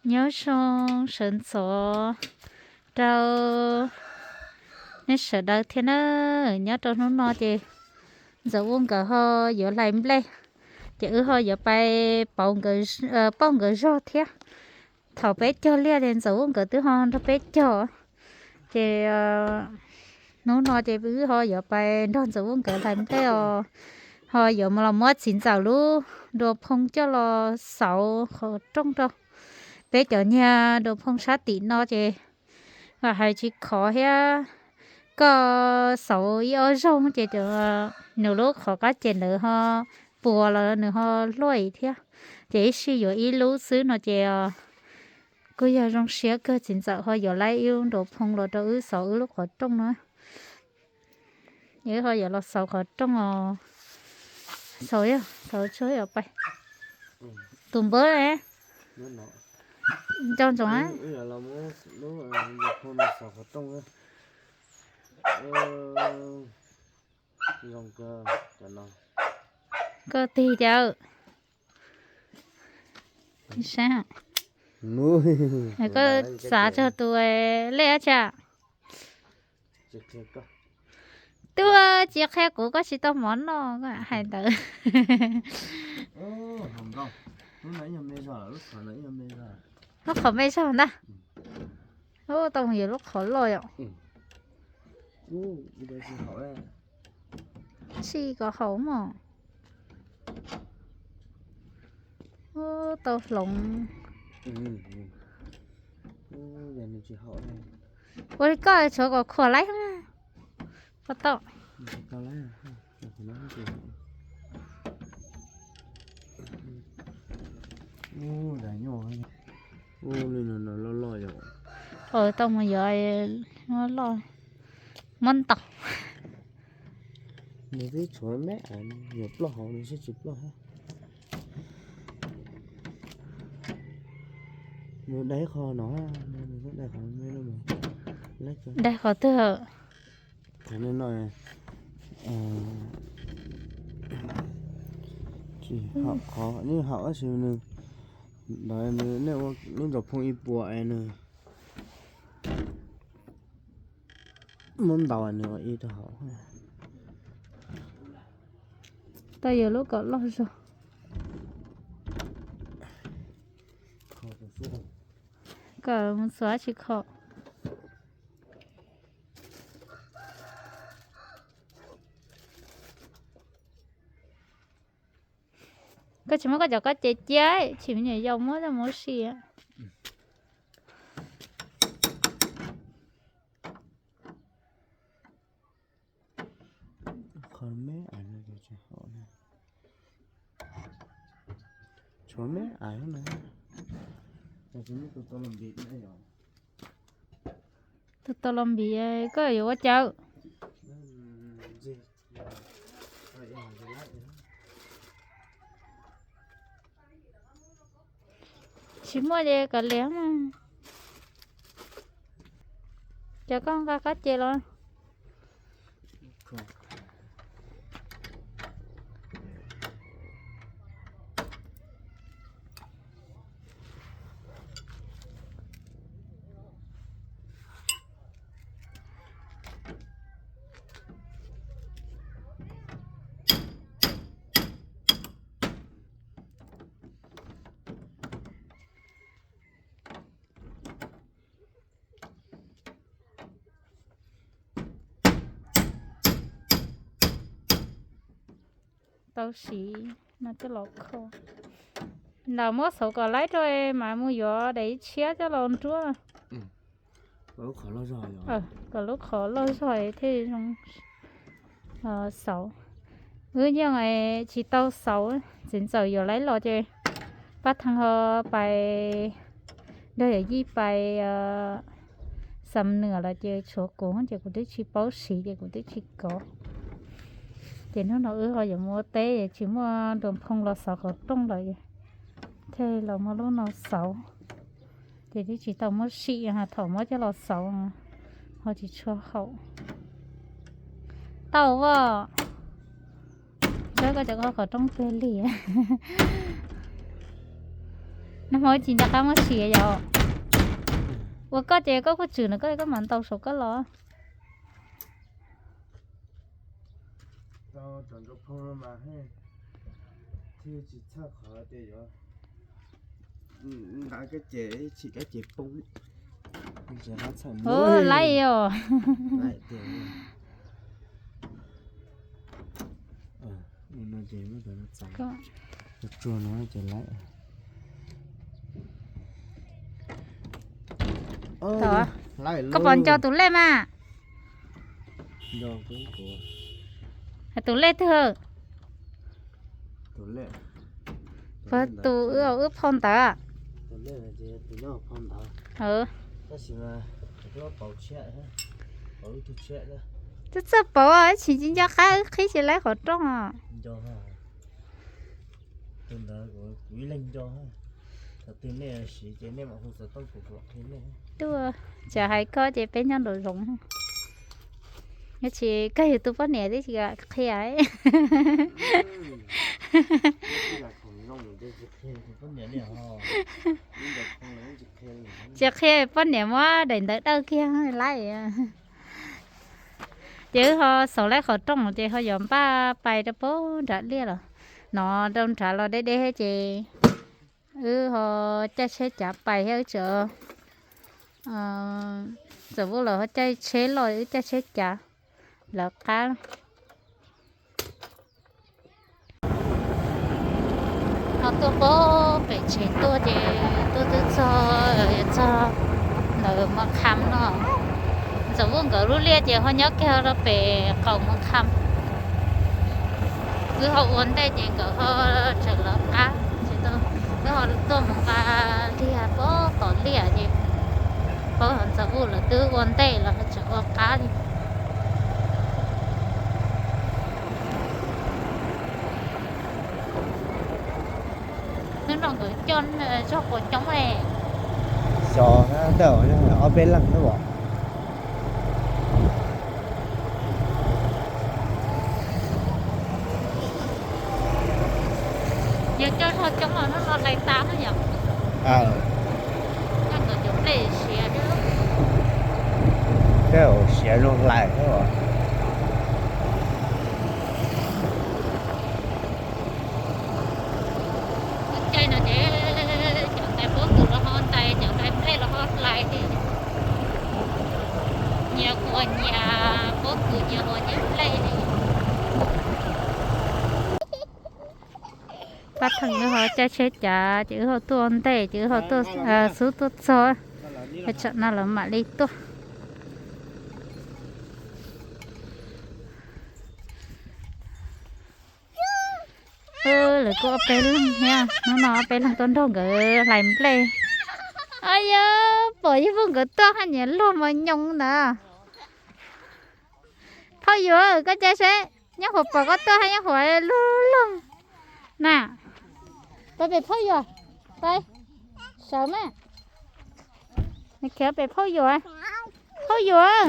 Nyob zoo sawv ntxov rau nej sawv daws thiab na. Nyob rau hnub no ces Ntxawm Vuj nkawd ho yuav hlais nplej, ces wb ho yuav pais pauj nkawd zog thiab. Thaum peb cog liaj ces Ntxawm Vuj nkawd twb ho nrog peb cog. Ces hnub no ces wb ho yuav pais nrog Ntxawm Vuj nkawd hlais nplej os, ho yuav los muab txiv ntxawm lub nruas phoo coj los xauv qhov rooj rau. Peb cov niag nruas phoo sab tim no ces vam hais tsis khov thiab, koj xauv ib ob zaug ces nws lub qhov qab ces ntawd ho puas los nws ho luaj thiab. Ces ib sij yuav ib lub xwb no ces kuj yog zoo siab kawg, txiv ntxawm ho yuav laib ib lub nruas phoo los rau wb xauv wb lub qhov rooj no. Wb ho yuav los xauv qhov rooj os. Xauv, xauv tsuag os pais. Tus npawb ne, nco ntsoov. Koj tig cas? Koj xav txog tus lej dab tsi? Twb tsis qhia kuv koj tsis tau mov noj hais ntawd. Lub qhov me zog ntag. Tau mus yuav lub qhov loj yom. Tsis kom haum mog. Tau hloov. Ua li koj tshuav kom khuam laib. Koj tau. Tau mus yuav loj, muab ntaus. Nws twb tshuav me, yuav ploj hauv nws seb tsis ploj. Nws dai qhov no, dai qhov twg? Qhov no tsis haum, qhov nws haum tab sis nws, ntawd nws nej ua lub nruas phoo ib puas es nws muab ntaus nws ua ib rau hauv. Tau yuav lub kom loj zog. Kom mus txuas tsis kho. Koj tsis muab koj cov koj ces cia, tsis me nyuam yaus muab coj mus ua si. Qhov me ais no ces tsis haum na. Tshuav me ais na. Tus tau los npis, koj yuav ua cas? Tsis muaj ces kav liam. Cov koj nqa koj ces los. Tau siv no coj los kho. Ntawm muab xauv kom laib rau mas mus yuav daim ib tshiab coj los nruab. Kom lub qhov loj zog thiaj zoo xauv. Wb yeej tsis tau xauv, txiv ntxawm yuav laib los ces pab thee ho pais nrog yawm yij pais xam nws lawm ces tshuav kuv ces kuv twb tsis paub siv ces kuv twb tsis kov. Ces hnub no wb ho yuav mus ua teb tsis muaj nruas phoo los xauv qhov rooj lawm, thiaj los muab lub no xauv. Ces twb tsis tau muab sim, thaum muab coj los xauv ho tsis tshua haum. Tau as, koj cov qhov rooj twg li. Nag hmo tsis nco qab muab tshis yom. Ua koj ces koj kuj tswm na, koj koj mam ntaus saum koj los. Nqa kab ces tshim kab ces poob. Laib os. Koj pom nco tus lej mas? Tus lej twg? Tus wb phau ntawd. Twb txawj pauv, tsis tsis nco qab wb qhib tsis laib qhov rooj os. Tuaj, tsis hais koj ces peb nyob nraum zoov. Nyob tsis koj yug tus poj niam twb tsis qhia. Tsis qhia poj niam muab daim ntawv dawj kiag laib. Ces wb ho xauv laib qhov rooj ces ho yuav npaj pais rau pem nram liaj los, no rau nrad los deb deb ces wb ho caij tsheb cav pais thiab wb tseem, Ntxawm Vuj lawv ho caij tsheb loj, wb caij tsheb cav lawv qab. Ho tuaj pem tsev tuaj ces tuaj twb txog, txog ntawm Mos Kham no. Ntxawm Vuj nkawd lub liaj ces ho nyob kiag rau pem qaum Mos Kham. Wb ho ua ntej ces nkawd ho tseem lawv qab, wb ho tuaj mus nqa liaj pem tom liaj ces paub Ntxawm Vuj lawv twb ua ntej los tseem ua qab li. Hnub no nkawd coj zog puas coob ne? Xyov, tej zaum ob peb leeg xwb os. Yog coj zog coob los hnub no hlais tas na yom. Coj nkawd cov nplej siav thiab. Tej zaum siav zoo hlais thiab os. Lub caij no ces cov ntais pob kws los ho ntais, cov ntais nplej los ho hlais li. Nyias quas nyias pob kws, nyias quas nyias nplej li. Pab Theej wb ho caij tsheb cav ces wb ho tuaj ua ntej ces wb ho tuaj xub tuaj txog, tsam no lawv mam li tuaj. Lawv kuj ob peb leeg thiab, hnub no ob peb leeg tuaj nrog nkawd hlais nplej. Au yog, pom yawg Vuj nkawd tuaj haj nyiam luag mos nyoos ntawd. Phauj Yuam, koj caij seb, nyob huam pom koj tuaj haj nyob huam luag luag na. Pais pem Phauj Yuam, pais, sawv mas. Nws khiav pem Phauj Yuam, Phauj Yuam.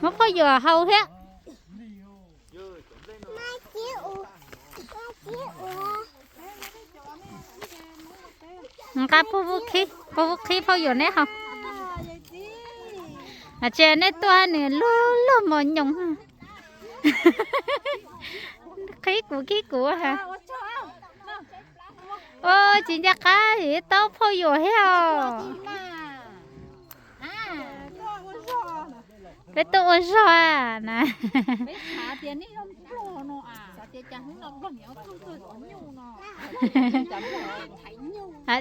Muab Phauj Yuam haus thiab. Nqa pub, pub qhib Phauj Yuam neb haus. Tsis nej tuaj nws luag luag mos nyoos. Qhib kuv khib kuv ha. Ua tsis nco qab ib taub Phauj Yuam thiab os. Peb tuaj ua zog na.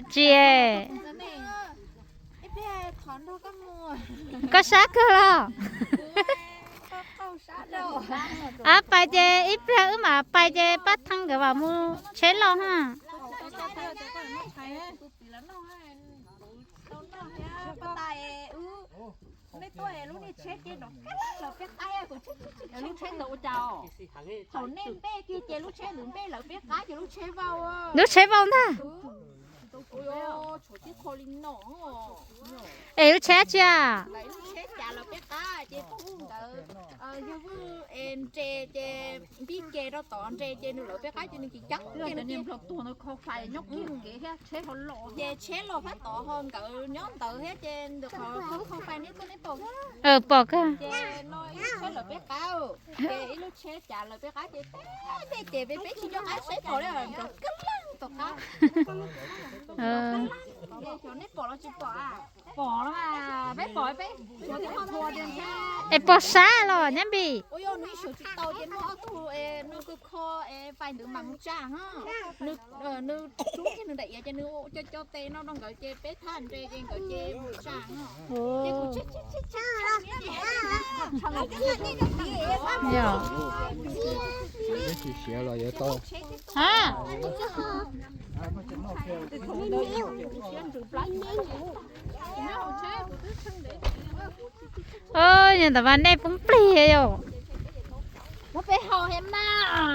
Tsis, koj sab kawg los. Ab, pais ces ib pliag wb mam pais ces Pab Theej nkawd mam mus tsheb los ha. Lub tsheb vau ntag. Es lub tsheb tsi a? Lub tsheb cas lawv peb qab ces pog Vwj nkawd, yog Vwj es nres ces npib ke rau tod nres ces nws lawv peb qab ces nws tsis ceeb ces nws tis nplog tuag ntawd kho fais nyob kiag kev thiab tsheb ho los ces tsheb los fab tod ho nkawd nyob ntawd thiab ces ntawm qhov kho fais neb tuaj neb pom pom kawg. Ces no ib lub tsheb lawv peb qab, ces ib lub tsheb cas lawv peb qab ces peb ces peb peb tsis nco qab saib pom li nkawd kab leej tom qab. Xyov neb pom los tsis pom a? Pom los mas peb pom peb, es pom sab los nyab npis. Ua yog nws ib sawv tsis tau ces muaj ob tug no kho kho fais ntawd mas mus tsa ho. Nws rub kiag nws daim iav ces nws co co tes no rau nkawd ces peb thaj nres ces nkawd ces mus tsa ho. Ces kuv Tsis siav los yuav tau. Ha? Ntawm mas nej poob plig yom.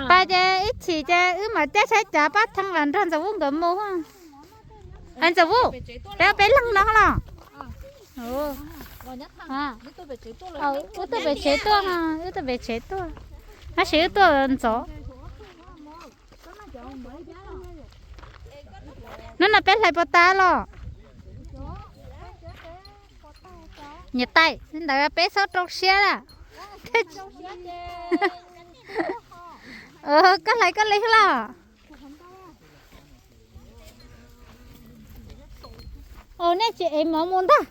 Pas ces ib chim ces wb mam caij tsheb cav pab thee los nrog Ntxawm Vuj nkawd mus. Ntxawm Vuj, peb peb leeg no los. Wb tuaj pem tsev tuaj, wb tuaj pem tsev tuaj, tab sis wb tuaj ntxov. Hnub no peb hlais pov tas los? Niam tais, ntawd peb txhob rau siab lawm. Koj hlais koj li los? Ua nej tsis ev mov mus ntag.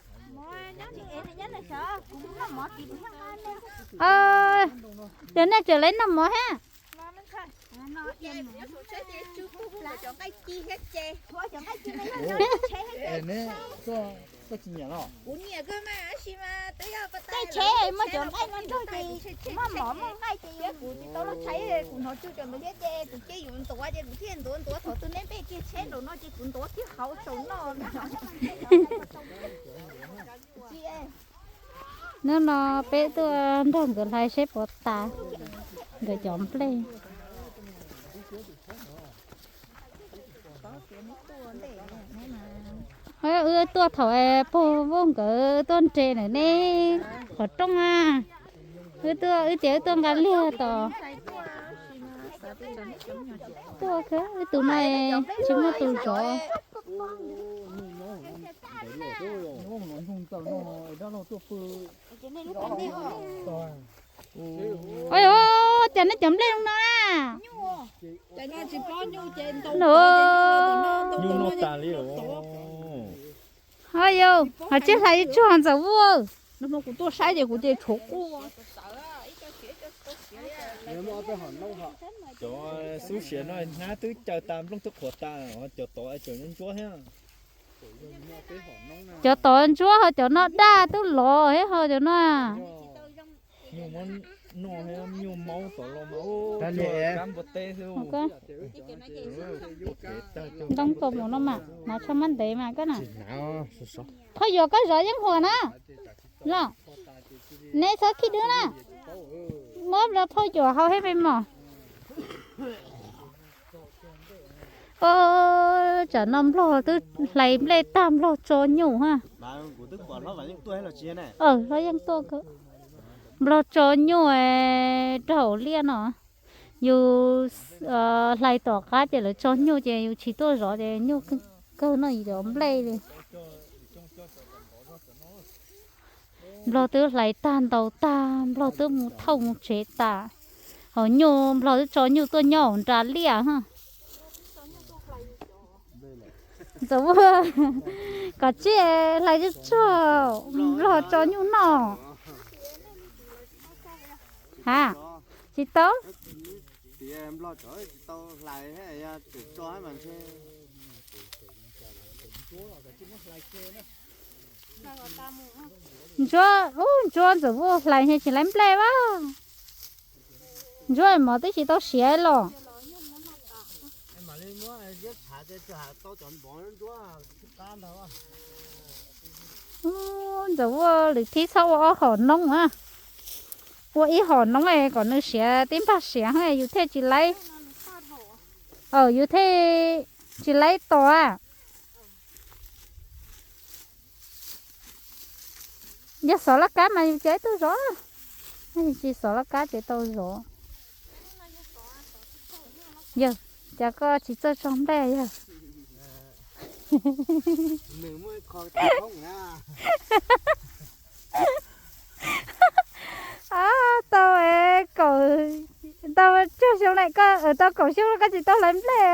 Ces nej tseem lawv noj mov thiab. Tej tsheb muaj cov nqaij no nrog ces muaj mov muaj nqaij ces yuav kuv tsis tau lub tsheb, kuv hnov tsw cov ntawd thiab ces kuv cia yuav ntuav ces kuv thiaj ntuav ntuav thaum twg neb npej kiag tsheb nraum no ces kuv ntuav kiag hauv saum no. Hnub no peb tuaj nrog nkawd hlais seb puas tas nkawd cov nplej. Wb tuaj thaum pog Vauj nkawd tuaj nres ntawm neb qhov rooj a. Wb tuaj, wb tias wb tuaj nqa liag tos. Tuaj, wb tus no tsis muaj tus zov. Ua cas neb cov nplej zoo no na? Nyuj no tas li. Yog, ho tsij hlais ib tsuag Ntxawm Vuj. Kuv tuaj saib ces kuv ces tshuav quaj. Cov xub siav no hnab twb caw tas nplooj twb qhuav tas, cov tod tseem ntsuab thiab. Cov tod ntsuab ho cov no daj twb lov thiab ho cov no. Nyuj muab noj thiab nyuj maub tom los mas ua kab npua teb xwb. Ntoo pom mus no mas hnav tsho mab ntev mas koj na. Phauj Yuam koj zov yeeb huam na. Los, neb txhob khib dwb na. Muab phauj Yuam hau thiab me mos. Tsam no nplog twb hlais nplej tag nplog tso nyuj ha. Hlob Yeej tuaj, nplog tso nyuj rau hauv liaj no. Yus hlais tom qab ces lawv tso nyuj ces yus tsis tuaj zov ces nyuj kawg no yus cov nplej li. Nplog twb hlais tag ntaus tag, nplog twb mus thauj mus tsev tas. Hos nyuj nplog twb tso nyuj tuaj nyob hauv nra liaj. Ntxawm Vuj, kom tsij hlais tsuag tsuag, nplog tso nyuj noj. Ha, tsis tau. Ntsuab, ub, Ntsuab, Ntxawm Vuj hlais ntshe tsis laib nplej a. Ntsuab mov twb tsis tau siav los. Ub, Ntxawm Vuj lwm thib txhob ua ob hom noob a. Ua ib hom noob kom nws siav tib npag siav yus thiaj tsis laib. Yus thiaj tsis laib tos a. Yog xov laj kab mas yus cia ib tug zov. Tsis xov laj kab ces tau zov. Yog, cas koj tsis txawj tso nplej yog? Tau kaum, tau cuaj xyoo lawm koj, tau kaum xyoo koj tsis tau hlais nplej.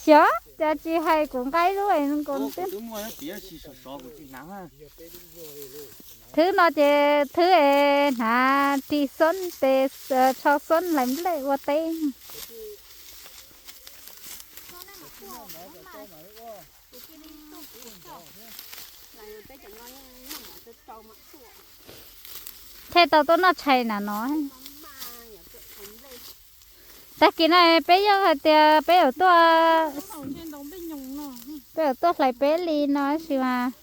Xyov cas tsis hais kuv nqa ib lub es kuv twb. Thwb no ces thwb es hnav ris xoob tes, tsho xoob hlais nplej ua teb. Thiaj tau tuaj noj tshais na no. Tag kis no peb yeej hais tias peb yuav tuaj, peb yuav tuaj hlais peb li no tab sis mas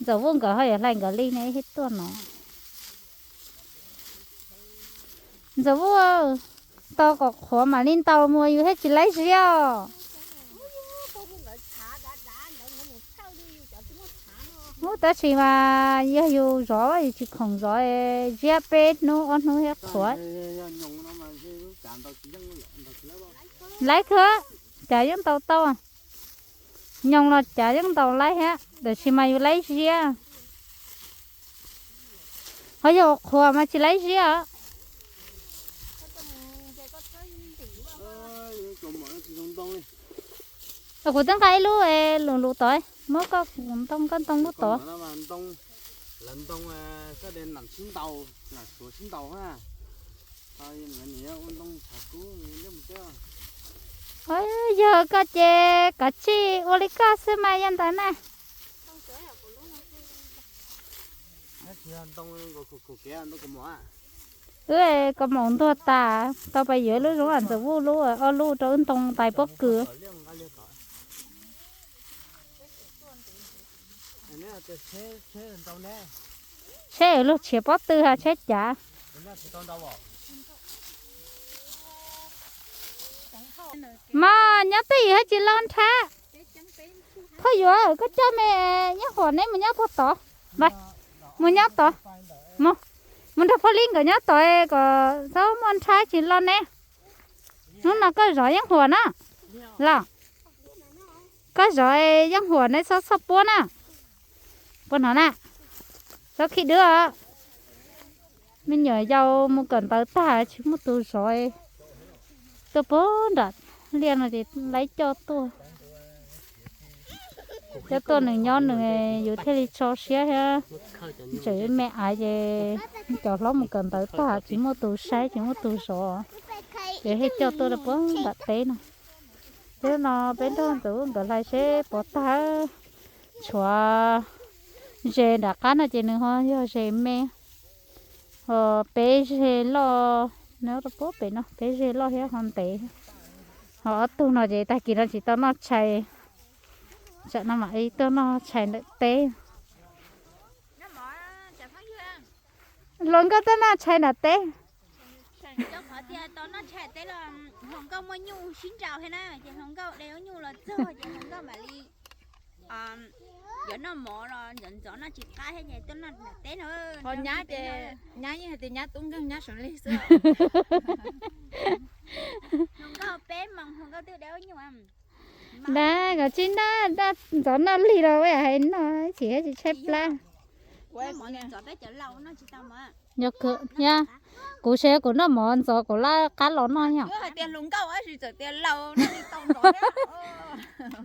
Ntxawm Vuj nkawd ho yuav hlais nkawd li ne thiaj tuaj no. Ntxawm Vuj, tau kom qhuav mam li ntaus mus yus thiaj tsis laib ziab os. Ub, tab sis mas yog yus zov yus tsis khoom zov, ziab peb hnub ob hnub thiab qhuav. Laib kawg, cas yeej ntaus tau. Nyoos los cas yeej ntaus laib thiab, tab sis mas yus laib ziab. Ho yog qhuav mas tsis laib ziab. Kuv twb nqa ib lub lus lus tod, muab koj ntoo, koj ntoo lub tod. Yog koj ces kav tsij ua li koj xwb mas yog ntawd na. Wb kaus maum ntuag tas, tau pais yuav lub zoov am Ntxawm Vuj lub ob lub rau wb ntoo tais pob kws. Tsheb luag tshiav pob tw ha tsheb cav. Mas nyob twj ywm hab tsis laus nrhab. Phauj Yuav, koj coj me Yeeb Huam neb mus nyob puag tod. Mus nyob tod. Mus nrog Phauj Lib nkawd nyob tod kom txhob muaj nrhab tsis laus neb. Hnub no koj zov Yeeb Huam na. Los, koj zov Yeeb Huam neb txhob txhoj puab na. Puab hnov na, txhob khib dwb. Me nyuam yaus mus kawm ntawv tag tsis muaj tus zov, tuaj puag nram liaj no ces laib coj tuaj. Coj tuaj nws nyob nws, yus thiaj li tso siab thiab. Tseem me aiv ces cov hlob mus kawm ntawv tag tsis muaj tus saib tsis muaj tus zov, ces thiaj coj tuaj rau puag nram teb no. Thiab no peb nrog Ntxawm Vuj nkawd hlais seb puas tag. Tshuav ze nram qab no ces nws ho yog ze me, ho peb ze loj, nyob rau puag pem no peb ze loj thiab ho ntev. Ho ob tug no ces tag kis no tsis tau noj tshais, tsam no mam li tuaj noj tshais ntawm teb. Hluas nkauj tuaj noj tshais nram teb. Hluas nkauj muaj nyuj sib nraus thiab na, ces hluas nkauj de lub nyuj los txog ces hluas nkauj mam li yuav noj mov los ntxov ntxov noj tsis qab thiab ces tuaj noj nram teb no. Ho nyab ces nyab yeej hais tias nyab tub nkeeg nyab saum lig xwb. Hluas nkauj peb moos hluas nkauj twb de lub nyuj. Dab kom tsis noj, dab ntxov noj lig los ua hais noj tsis, tsis tshaib plab. Thiab kuv saib kuv noj mov ntxov kuv laj qab los noj yom.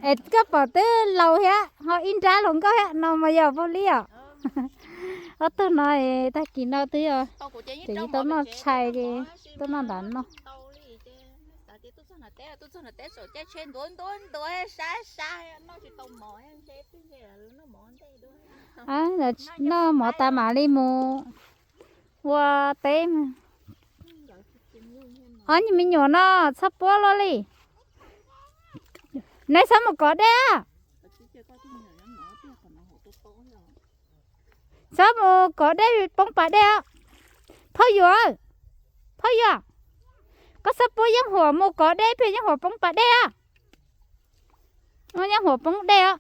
Es koj pom twb laus thiab ho ib nrab hluas nkauj thiab no mas yog puag li os. Ob tug no tag kis no twb yog, ces tsis tau noj tshais ces tuaj noj nram no. Noj mov tas mam li mus ua teb. Ob me nyuam no txhob puab luaj li. Neb txhob mus kov dej. Txhob mus kov dej poob pas dej os. Phauj Yuam, Phauj Yuam, Koj xav puab yeeb huam mus kov dej pem yeeb huam poob pas dej a. Yeeb huam poob dej os.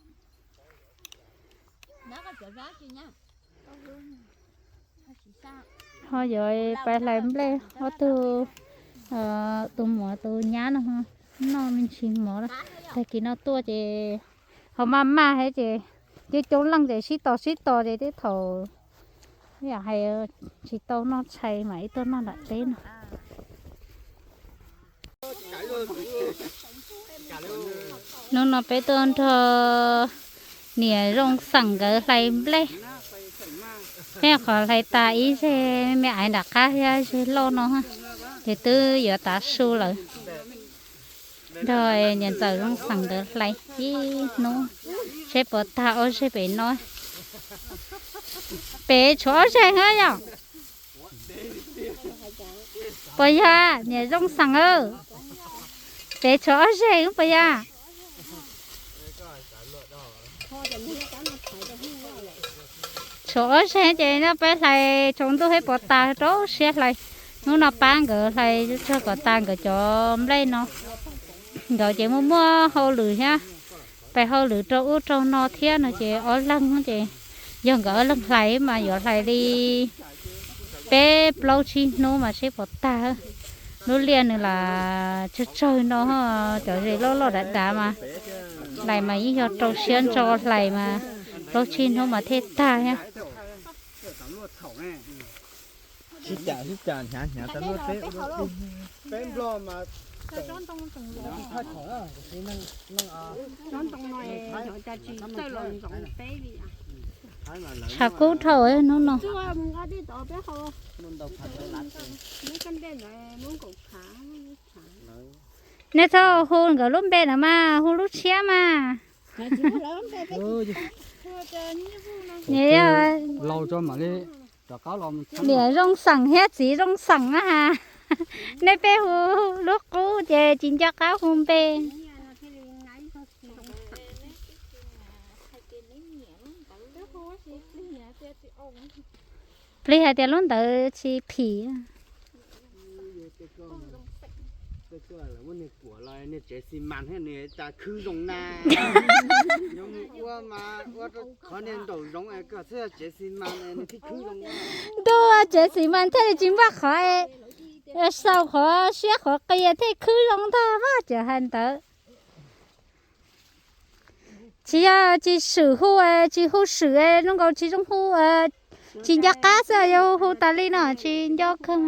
Ho yuav pais hlais nplej, ob tug, tus muam tus nyab no noj me ntsis mov. Tag kis no tuaj ces ho maj maj thiab ces coob coob leej ces sib tos sib tos ces tej thaum yam hais tsis tau noj tshais mas ib tuaj noj nram teb no. Hnub no peb tuaj nrog niam Zoo Xeem nkawd hlais nplej. Peb qhov hlais tas ib zeg me me aiv nram qab thiab zeg loj no, ces twb yuav tav su lawm. Nrog niam ntxawm Zoo Xeem nkawd hlais ib hnub, seb puas tag ob zeg pem no. Pem tshuav ob zeg na yom? Puas yog niam Zoo Xeem? Pem tshuav ob zeg puas yog? Tshuav ob zeg ces no peb hlais tsaus ntuj thiab puas tas rau siab hlais. Hnub no pab nkawd hlais tsawg kom tas nkawd cov nplej no. Nkawd ces muaj muaj hauj lwm thiab, pais hauj lwm rau ub rau no thiab no ces ob leeg ces yog nkawd ob leeg hlais mas yuav hlais li peb plaub tsib hnub mas seb puas tag. Lub liaj nws lam tsawg tsawg no, cov zes loj loj dav dav mas hlais mas yeej yog rau siab ntso hlais mas plaub tsib hnub mas thiaj tag thiab. Sib cam sib cam hnyav hnyav tas luaj teb. Tshav kub dhau hnub no. Nej txhob hu nkawd lub npe na mas, hu lub tshiab mas. Niam, niam Zoo Xeem thiab txiv Zoo Xeem na has. Nej peb hu lub qub ces tsis nco qab hu npe. Plig hais tias lub ntawd tsis phim. Niag kuam los niag tsev xi mas thiab nws tas khwb zoo na. Yuav mus ua mas ua rau qhov niag nraum zoov koj xwb, tsev xi mas nws thiaj khwb zoo. Ntuj, tsev xi mas thiaj li tsis npaj qhov, sau qhov siab qhov qia thiaj khwb zoo ntag vaj, tseem hais ntawd. Tsis yog tsis swm hu, tsis hu swm, zoo nkaus tsis zoo hu, tsis nco qab xwb, yog hu tas li no tsis nco kawg.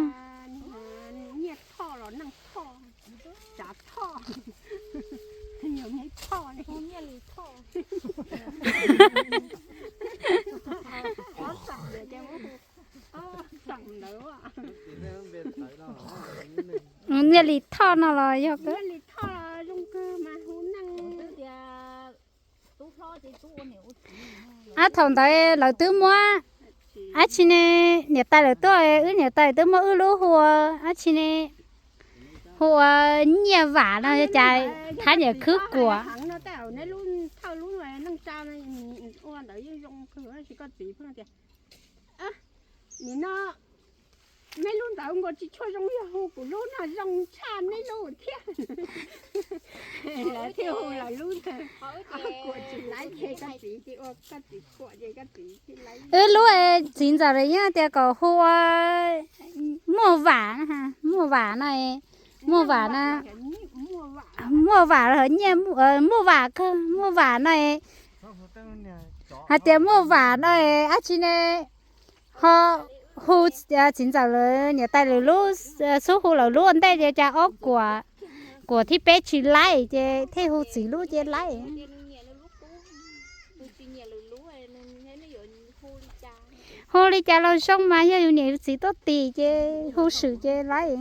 Niaj Lis Thoj no los yog ab, thaum ntawd lawv twb muab, ab tsi ne, niam tais lawv tuaj, wb niam tais twb muab wb lub hu ua ab tsi ne, hu ua Nyiaj Vam no, cas thab niam khwb kuam. Nim no neb lub ntawd nkaus tsis tshua zoo, yog hu kuv lub no zoo tshaj neb lub thiab. Lawv thiaj hu lawv lub ntawd, kuam tsis laib ces koj txiv thiaj ua, koj txiv kuam ces koj txiv thiaj laib. Wb lub txiv ntxawm lawv yeej tias kom hu ua Muaj Vam, Muaj Vam no, Muaj Vam no, Muaj Vam los Nyiaj, Muaj Vam kawg, Muaj Vam no, hais tias Muaj Vam no ab tsi ne. Ho hu txiv ntxawm lawv niam tais lawv lub, xub hu lawv lub ua ntej ces cas ob kuam, kuam thib peb tsis laib ces thiaj hu txiv lub ces laib. Hu li cas los zoo mas yog yus niam yus txiv tuaj tim ces hu swm ces laib,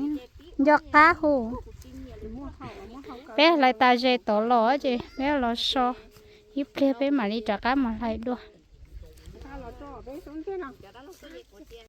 nco qab hu. Peb hlais tas zes tod los ces peb los so ib pliag peb mam li rov qab mus hlais dua.